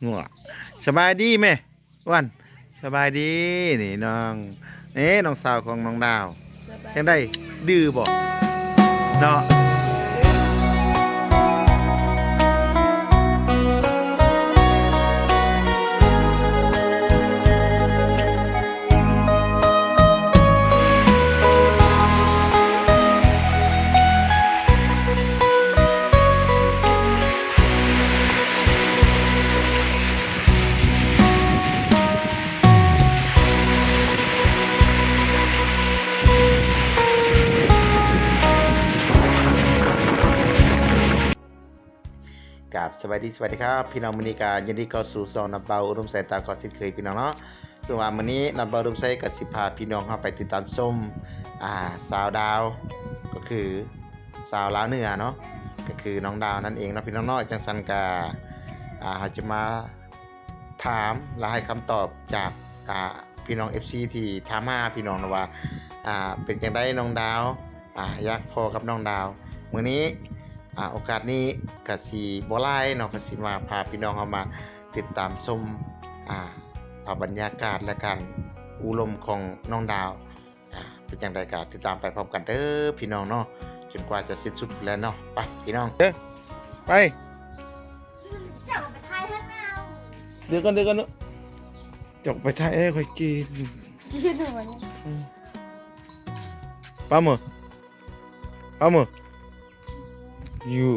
ງົວ ສະບາຍດີແມ່ ອ້ວນ ສະບາຍດີ ນີ້ນ້ອງ ນີ້ນ້ອງສາວຂອງນ້ອງດາວ ສະບາຍ ຈັ່ງໃດ ດື້ບໍ່ ເນາະ? ກາບສະບາຍດີ ສະຫວັດດີຄັບ ພີ່ນ້ອງ ມື້ນີ້ກະຍິນດີເຂົ້າສູ່ຊ່ອງນຳເບົາອຸດົມໄຊຕາມເກົ່າເຊັ່ນເຄີຍ ພີ່ນ້ອງເນາະ. ເຊິ່ງວ່າມື້ນີ້ນຳເບົາອຸດົມໄຊກະຊິພາພີ່ນ້ອງເຮົາໄປຕິດຕາມຊົມ ອ່າ ສາວດາວ ກໍຄືສາວລາວເໜືອເນາະ ກໍຄືນ້ອງດາວນັ້ນເອງເນາະ ພີ່ນ້ອງເນາະ. ຈັ່ງຊັ້ນກະ ອ່າ ເຮົາຈະມາ ຖາມ ແລະ ໃຫ້ຄຳຕອບຈາກ ອ່າ ພີ່ນ້ອງເອັຟຊີທີ່ຖາມຫາພີ່ນ້ອງນະວ່າ ອ່າ ເປັນຈັ່ງໃດນ້ອງດາວ ອ່າ ຢາກພໍ້ກັບນ້ອງດາວ. ມື້ນີ້ ອ່າ ໂອກາດນີ້ກະຊິບໍ່ຫຼາຍເນາະ ກະຊິມາພາພີ່ນ້ອງເຮົາມາຕິດຕາມຊົມ ອ່າ ພາບບັນຍາກາດ ແລະ ການອູລົມຂອງນ້ອງດາວ. ອ່າ ເປັນຈັ່ງໃດກະຕິດຕາມໄປພ້ອມກັນເດີພີ່ນ້ອງເນາະ ຈົນກວ່າຈະສິ້ນສຸດແລ້ວເນາະ. ໄປພີ່ນ້ອງເດີ ໄປ ເຈົ້າກໍໄປຖ່າຍທາງໜ້າ ດຽວກ່ອນ ດຽວກ່ອນເນາະ ເຈົ້າກໍໄປຖ່າຍ ເອີ ຂ້ອຍກິນ ກິນຫຍັງວະນີ້? ອືມ ປາໝຶກ ປາໝຶກ ຢູ່.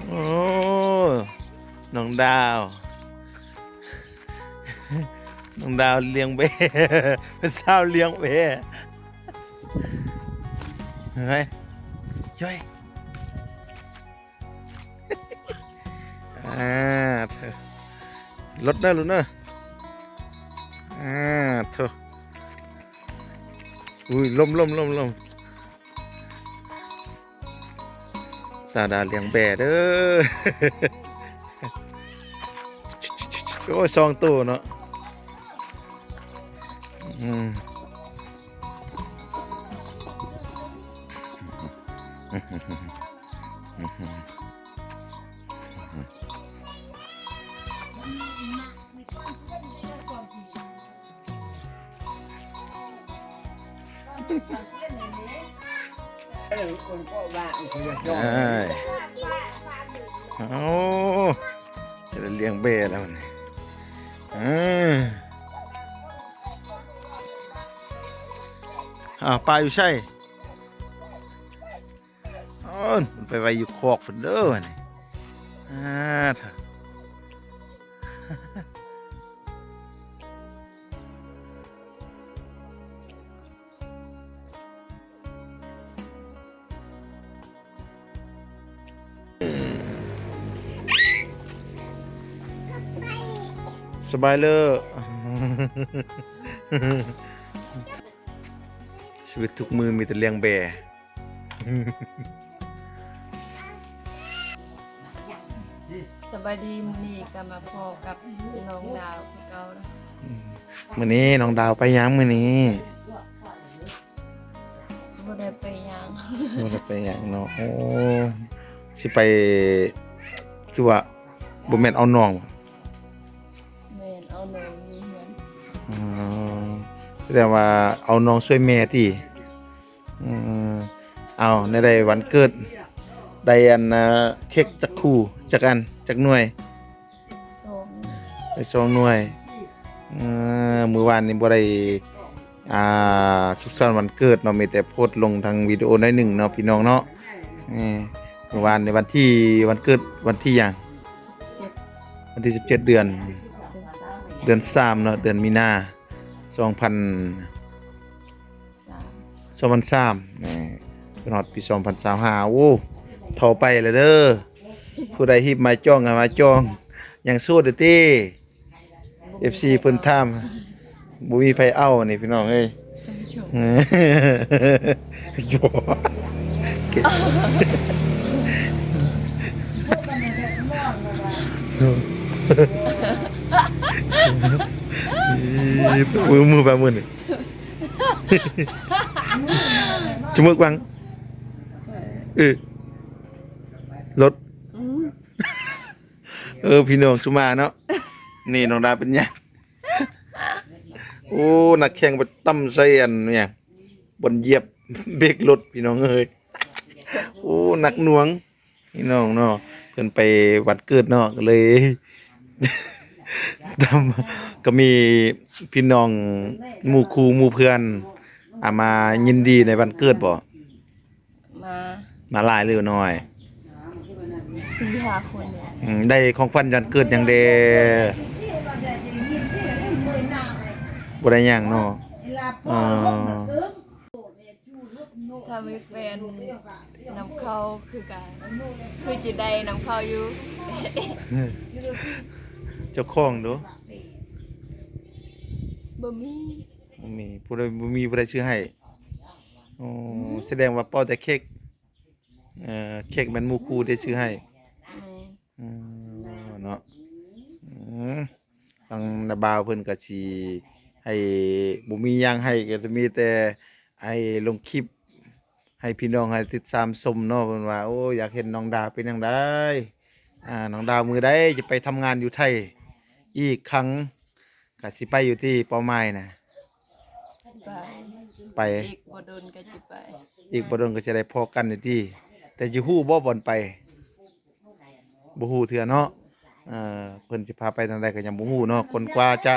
ໂອ້ ນ້ອງດາວ ນ້ອງດາວລ້ຽງແບ້ ເປັນສາວລ້ຽງແບ້ ເຮີ້ຍ ຈ້ອຍ. ອ່າ ລົດເດີ ລົດເດີ ອ່າ ໂທ້ ອຸ້ຍ ລົ້ມ ລົ້ມ ລົ້ມ ລົ້ມ ສາວດາວລ້ຽງແບ້ເດີ ໂອ້ຍ ສອງໂຕເນາະ ອືມ. ເອີ ໂອ້ ຈະໄດ້ລ້ຽງແບ້ແລ້ວນີ້ ເອີ ອ້າວ ປາຢູ່ໃສ? ໂອ້ຍ ມັນໄປໄວ້ຢູ່ຄອກພຸ້ນເດີນີ້ ອາ ສະບາຍເລີ ຊີວິດທຸກມື້ມີແຕ່ລ້ຽງແບ້. ສະບາຍດີ ມື້ນີ້ກໍມາພໍ້ກັບນ້ອງດາວຄືເກົ່າເນາະ ອືມ ມື້ນີ້ນ້ອງດາວໄປຫຍັງມື້ນີ້? ບໍ່ໄດ້ໄປຫຍັງ ບໍ່ໄດ້ໄປຫຍັງເນາະ ໂອ້ ຊິໄປ ຄືວ່າບໍ່ແມ່ນເອົານ້ອງ ແມ່ນ ເອົານ້ອງຢູ່ເຮືອນ ອໍ ສະແດງວ່າເອົານ້ອງຊ່ວຍແມ່ຕິ? ອືມ ເອົາ ແນວໃດວັນເກີດ ໄດ້ອັນ ເອີ ເຄັກຈັກຄູ່ ຈັກອັນ ຈັກໜ່ວຍ? ສອງ ໄດ້ສອງໜ່ວຍ ເອີ ມື້ວານນີ້ບໍ່ໄດ້ ອ່າ ສຸກສັນວັນເກີດເນາະ ມີແຕ່ໂພສລົງທາງວິດີໂອໜ້ອຍໜຶ່ງເນາະ ພີ່ນ້ອງເນາະ ເອີ ມື້ວານນີ້ວັນທີ ວັນເກີດວັນທີຫຍັງ? ສິບເຈັດ ວັນທີສິບເຈັດ ເດືອນ ເດືອນສາມ ເດືອນສາມເນາະ ເດືອນມີນາ ສອງພັນ ສາມ ສອງພັນສາມ ແໝ່ ຈົນຮອດປີສອງພັນຊາວຫ້າ ໂອ້ ເຖົ້າໄປແລ້ວເດີ ຜູ້ໃດຮີບມາຈອງກໍມາຈອງ ຍັງໂສດຢູ່ຕິ ເອັຟຊີເພິ່ນຖາມ ບໍ່ມີໃຜເອົານີ້ພີ່ນ້ອງເອີຍ ທ່ານຜູ້ຊົມ ບໍ່ ມື ມືປາໝຶກນີ້ ຈະມຶກວັງ ເອີ ລົດ ອືມ ເອີ ພີ່ນ້ອງສຸມາເນາະ ນີ້ນ້ອງດາເປັນຫຍັງ? ໂອ້ ໜັກແຂ້ງໄປຕຳໃສ່ອັນຫຍັງ ບ່ອນຢຽບເບຣກລົດ ພີ່ນ້ອງເອີຍ ໂອ້ ໜັກໜ່ວງ ພີ່ນ້ອງເນາະ ເພິ່ນໄປວັນເກີດເນາະ ກໍເລີຍ ກໍມີພີ່ນ້ອງໝູ່ຄູ່ໝູ່ເພື່ອນ ອາ ມາຍິນດີໃນວັນເກີດບໍ່? ມາ ມາຫຼາຍຫຼືນ້ອຍ? ສີ່ຫ້າຄົນນີ້ແຫຼະ. ອືມ ໄດ້ຂອງຂວັນວັນເກີດຫຍັງແດ່? ບໍ່ໄດ້ຫຍັງເນາະ. ເອີ ຖ້າມີແຟນນຳເຂົ້າຄືກັນ ຄືຈະໄດ້ນຳເຂົ້າຢູ່. ເຈົ້າຂອງດູ? ບໍ່ມີ. ບໍ່ມີ ຜູ້ໃດ ບໍ່ມີຜູ້ໃດຊື້ໃຫ້. ອໍ ອືມ ສະແດງວ່າເປົ່າແຕ່ເຄັກ. ເອີ ເຄັກແມ່ນໝູ່ຄູ່ໄດ້ຊື້ໃຫ້. ແມ່ນ. ເອີ ເນາະ ອືມ ທາງນ້າບ່າວເພິ່ນກໍຊິໃຫ້ ບໍ່ມີຫຍັງໃຫ້ ກໍຈະມີແຕ່ໃຫ້ລົງຄລິບ ໃຫ້ພີ່ນ້ອງໃຫ້ຕິດຕາມຊົມເນາະ ເພິ່ນວ່າ ໂອ້ ຢາກເຫັນນ້ອງດາວເປັນຈັ່ງໃດ ອາ ນ້ອງດາວມື້ໃດຈະໄປທຳງານຢູ່ໄທອີກຄັ້ງ? ກະຊິໄປຢູ່ຕິ ເປົ້າໝາຍນະ? ໄປ ໄປ ອີກບໍ່ດົນກໍຈະໄປ ອີກບໍ່ດົນກໍຈະໄດ້ພໍ້ກັນຢູ່ຕິ ແຕ່ຊິຮູ້ບໍ່ບ່ອນໄປ? ບໍ່ຮູ້ເທື່ອເນາະ ເອີ ເພິ່ນຊິພາໄປທາງໃດກໍຍັງບໍ່ຮູ້ເນາະ ຈົນກວ່າຈະ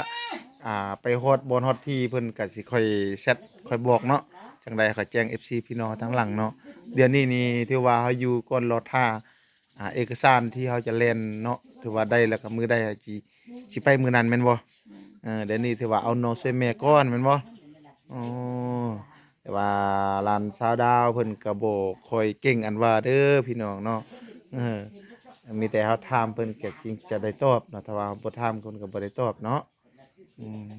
ອ່າ ໄປຮອດບ່ອນຮອດທີ່ ເພິ່ນກໍຊິຄ່ອຍແຊັດຄ່ອຍບອກເນາະ ຈັ່ງໃດຂ້ອຍແຈ້ງເອັຟຊີພີ່ນ້ອງທາງຫຼັງເນາະ. ດຽວນີ້ນີ້ຖືວ່າເຮົາຢູ່ກ່ອນລໍຖ້າ ອ່າ ເອກະສານທີ່ເຮົາຈະແລ່ນເນາະ ຖືວ່າໄດ້ແລ້ວກໍມື້ໃດເຮົາຊິ ຊິໄປມື້ນັ້ນແມ່ນບໍ່? ເອີ ດຽວນີ້ຖືວ່າເອົານ້ອງຊ່ວຍແມ່ກ່ອນແມ່ນບໍ່? ອໍ ແຕ່ວ່າຫຼານສາວດາວເພິ່ນກໍບໍ່ຄ່ອຍເກັ່ງອັນວ່າເດີພີ່ນ້ອງເນາະ ເອີ ມີແຕ່ເຮົາຖາມເພິ່ນກໍຈຶ່ງຈະໄດ້ຕອບເນາະ ຖ້າວ່າເຮົາບໍ່ຖາມເພິ່ນກໍບໍ່ໄດ້ຕອບເນາະ. ອືມ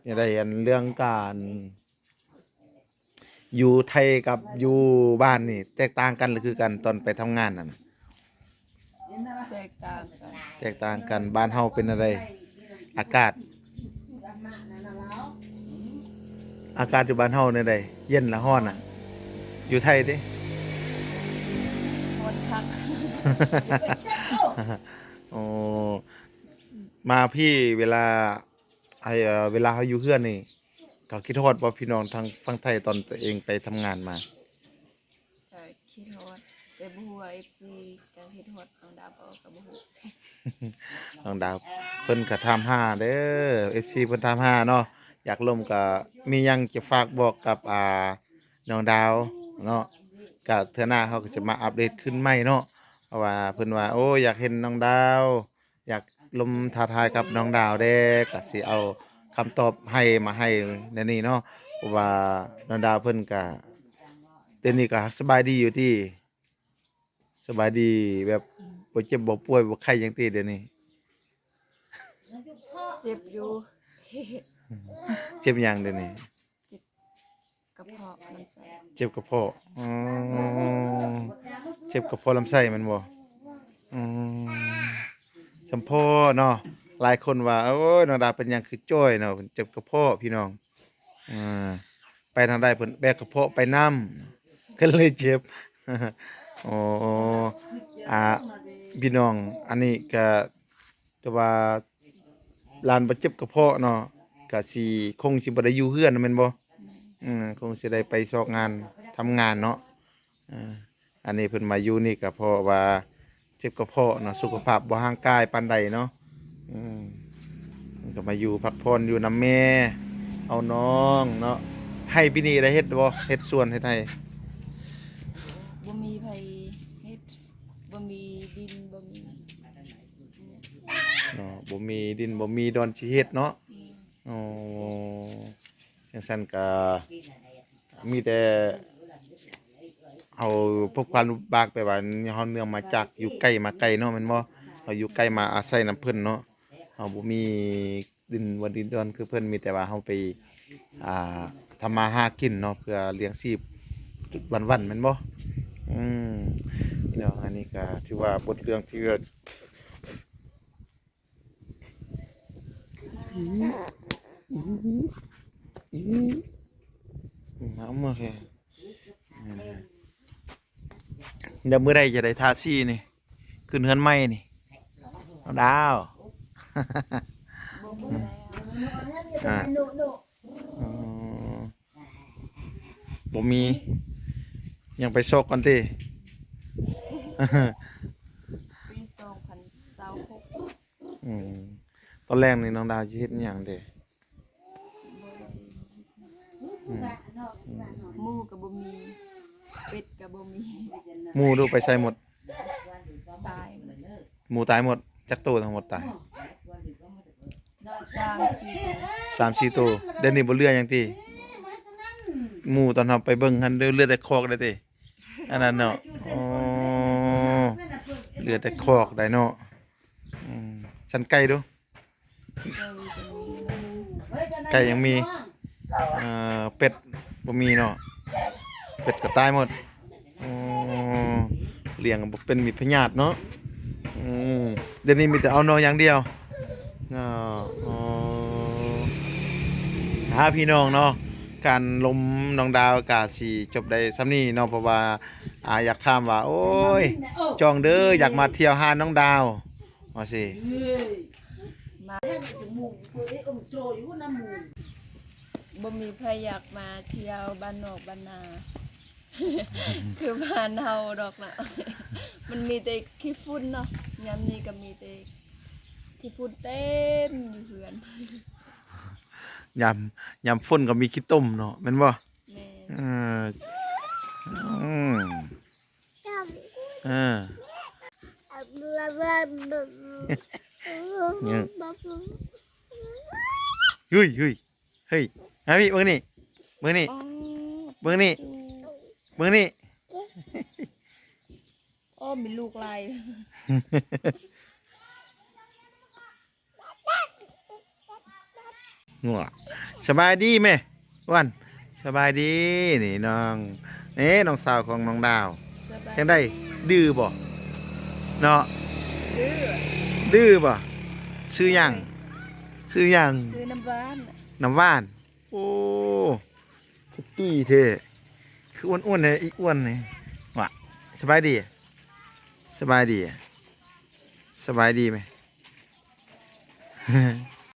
ແນວໃດ ອັນເລື່ອງການ ຢູ່ໄທກັບຢູ່ບ້ານນີ້ແຕກຕ່າງກັນ ຫຼື ຄືກັນ? ຕອນໄປທຳງານນັ້ນ ແຕກຕ່າງກັນ ແຕກຕ່າງກັນ. ບ້ານເຮົາເປັນແນວໃດ? ອາກາດ ອາກາດຢູ່ບ້ານເຮົາແນວໃດ? ເຢັນ ຫຼື ຮ້ອນນະ? ຢູ່ໄທເດ? ຮ້ອນຄັກ. ໂອ້ ມາພີ້ເວລາ ໄອ້ ເອີ ເວລາເຮົາຢູ່ເຮືອນນີ້ ເຂົາຄິດຮອດບໍ່ ພີ່ນ້ອງທາງຝັ່ງໄທ ຕອນຕົວເອງໄປທຳງານມາ? ກໍຄິດຮອດ ແຕ່ບໍ່ຮູ້ວ່າເອັຟຊີກໍຄິດຮອດນ້ອງດາວບໍ່ ກໍບໍ່ຮູ້. ນ້ອງດາວເພິ່ນກໍຖາມຫາເດີ ເອັຟຊີເພິ່ນຖາມຫາເນາະ ຢາກລົມ ກໍມີຫຍັງຈະຝາກບອກກັບ ອ່າ ນ້ອງດາວເນາະ? ກໍເທື່ອໜ້າເຮົາກໍຈະມາອັບເດດຄືນໃໝ່ເນາະ ເພາະວ່າເພິ່ນວ່າ ໂອ້ ຢາກເຫັນນ້ອງດາວ ຢາກລົມທ້າທາຍກັບນ້ອງດາວແດ່ ກະຊິເອົາຄຳຕອບໃຫ້ ມາໃຫ້ແນວນີ້ເນາະ ເພາະວ່ານ້ອງດາວເພິ່ນກະ ດຽວນີ້ກະສະບາຍດີຢູ່ຕິ? ສະບາຍດີແບບບໍ່ເຈັບບໍ່ປ່ວຍບໍ່ໄຂ້ຫຍັງຕິດຽວນີ້? ເຈັບຢູ່. ເຈັບຫຍັງດຽວນີ້? ເຈັບກະເພາະລຳໄສ້. ເຈັບກະເພາະ ອໍ ເຈັບກະເພາະລຳໄສ້ແມ່ນບໍ່? ອືມ ສຳພໍເນາະ ຫຼາຍຄົນວ່າ ໂອ້ຍ ນ້ອງດາວເປັນຫຍັງຄືຈ່ອຍເນາະ ເຈັບກະເພາະ ພີ່ນ້ອງ. ເອີ ໄປທາງໃດເພິ່ນແບກກະເພາະໄປນຳ ກໍເລີຍເຈັບ. ໂອ້ ອາ ພີ່ນ້ອງ ອັນນີ້ກະ ແຕ່ວ່າຫຼານບໍ່ເຈັບກະເພາະເນາະ ກະຊິ ຄົງຊິບໍ່ໄດ້ຢູ່ເຮືອນແມ່ນບໍ່? ແມ່ນ. ອືມ ຄົງຊິໄດ້ໄປຊອກງານທຳງານເນາະ. ເອີ ອັນນີ້ເພິ່ນມາຢູ່ນີ້ກະເພາະວ່າເຈັບກະເພາະເນາະ ສຸຂະພາບບໍ່ຮ່າງກາຍປານໃດເນາະ. ອືມ ເພິ່ນກະມາຢູ່ພັກຜ່ອນຢູ່ນຳແມ່ ເອົານ້ອງເນາະ. ໄຮ່ປີນີ້ໄດ້ເຮັດບໍ່? ເຮັດສວນເຮັດໄຮ່? ບໍ່ມີໃຜເຮັດ ບໍ່ມີດິນ ບໍ່ມີ ເນາະ ບໍ່ມີດິນ ບໍ່ມີດອນຊິເຮັດເນາະ. ແມ່ນ. ອໍ ຈັ່ງຊັ້ນກະມີແຕ່ເຮົາພົບຄວາມລຳບາກ ແປວ່າເຮົາເນື່ອງມາຈາກຢູ່ໃກ້ມາໄກເນາະ ແມ່ນບໍ່? ເຮົາຢູ່ໃກ້ມາອາໄສນຳເພິ່ນເນາະ ເຮົາບໍ່ມີ ດິນວ່າດິນດອນຄືເພິ່ນ ມີແຕ່ວ່າເຮົາໄປ ອ່າ ທຳມາຫາກິນເນາະ ເພື່ອລ້ຽງຊີບວັນໆ ແມ່ນບໍ່? ອືມ ພີ່ນ້ອງ ອັນນີ້ກໍຖືວ່າບົດເລື່ອງທີ່ວ່າ ອືມ ອືມ ອືມ ອືມ ເອົາມາແຄ່ ແມ່ນແຫຼະ. ດຽວມື້ໃດຈະໄດ້ທາສີນີ້ ຂຶ້ນເຮືອນໃໝ່ນີ້ ນ້ອງດາວ? ບໍ່ມີແລ້ວ ອ່າ ບໍ່ມີ ຍັງໄປຊອກກ່ອນຕິ? ປີສອງພັນຊາວຫົກ ອືມ ຕອນແລງນີ້ນ້ອງດາວຊິເຮັດຫຍັງເດ? ບໍ່ໄດ້ເຮັດຫຍັງ ອືມ ໝູກໍບໍ່ມີ ເປັດກໍບໍ່ມີ ໝູດູໄປໃສໝົດ? ຕາຍໝົດ ໝູຕາຍໝົດ ຈັກໂຕທັງໝົດຕາຍ? ສາມສີ່ໂຕ ສາມສີ່ໂຕ ດຽວນີ້ບໍ່ເຫຼືອຫຍັງຕິ? ໝູຕອນເຮົາໄປເບິ່ງຫັ້ນເຫຼືອແຕ່ຄອກໄດ້ຕິ? ອັນນັ້ນເນາະ ອໍ ເຫຼືອແຕ່ຄອກໄດ້ເນາະ ອືມ ສັນໄກ່ດູ? ໄກ່ຍັງມີ ເອີ ເປັດບໍ່ມີເນາະ ເປັດກໍຕາຍໝົດ ອໍ ລ້ຽງບໍ່ເປັນ ມີພະຍາດເນາະ ອືມ ດຽວນີ້ມີແຕ່ເອົານອນຢ່າງດຽວ ອໍ ອາ ພີ່ນ້ອງເນາະ ການລົມນ້ອງດາວກະຊິຈົບໄດ້ສ່ຳນີ້ເນາະ ເພາະວ່າ ອາ ຢາກຖາມວ່າ ໂອ້ຍ ຈ້ອງເດີ ຢາກມາທ່ຽວຫານ້ອງດາວ ວ່າຊີ້ ມາ ບໍ່ມີໃຜຢາກມາທ່ຽວບ້ານນອກບ້ານນາ ຄືບ້ານເຮົາດອກນະ ມັນມີແຕ່ຂີ້ຝຸ່ນເນາະ ຍາມນີ້ກໍມີແຕ່ຂີ້ຝຸ່ນເຕັມຢູ່ເຮືອນ ຍາມ ຍາມຝົນກໍມີຂີ້ຕົມເນາະ ແມ່ນບໍ່? ແມ່ນ ເອີ ອືມ ເອີ ເຮີ້ຍ ເຮີ້ຍ ເຮີ້ຍ ມາພີ່ ເບິ່ງນີ້ ເບິ່ງນີ້ ອໍ ເບິ່ງນີ້ ເບິ່ງນີ້ ໂອ້ ມີລູກຫຼາຍ. ງົວ ສະບາຍດີແມ່ ອ້ວນ ສະບາຍດີ ນີ້ນ້ອງ ນີ້ນ້ອງສາວຂອງນ້ອງດາວ ສະບາຍດີ ຈັ່ງໃດ ດື້ບໍ່ ເນາະ ດື້ ດື້ບໍ່ ຊື່ຫຍັງ ຊື່ຫຍັງ ຊື່ນ້ຳຫວານ ນ້ຳຫວານ ໂອ້ ຄືຕຸ້ຍແທ້ ຄືອ້ວນໆແທ້ ອີອ້ວນນີ້ ຫວະ ສະບາຍດີ ສະບາຍດີ ສະບາຍດີແມ່.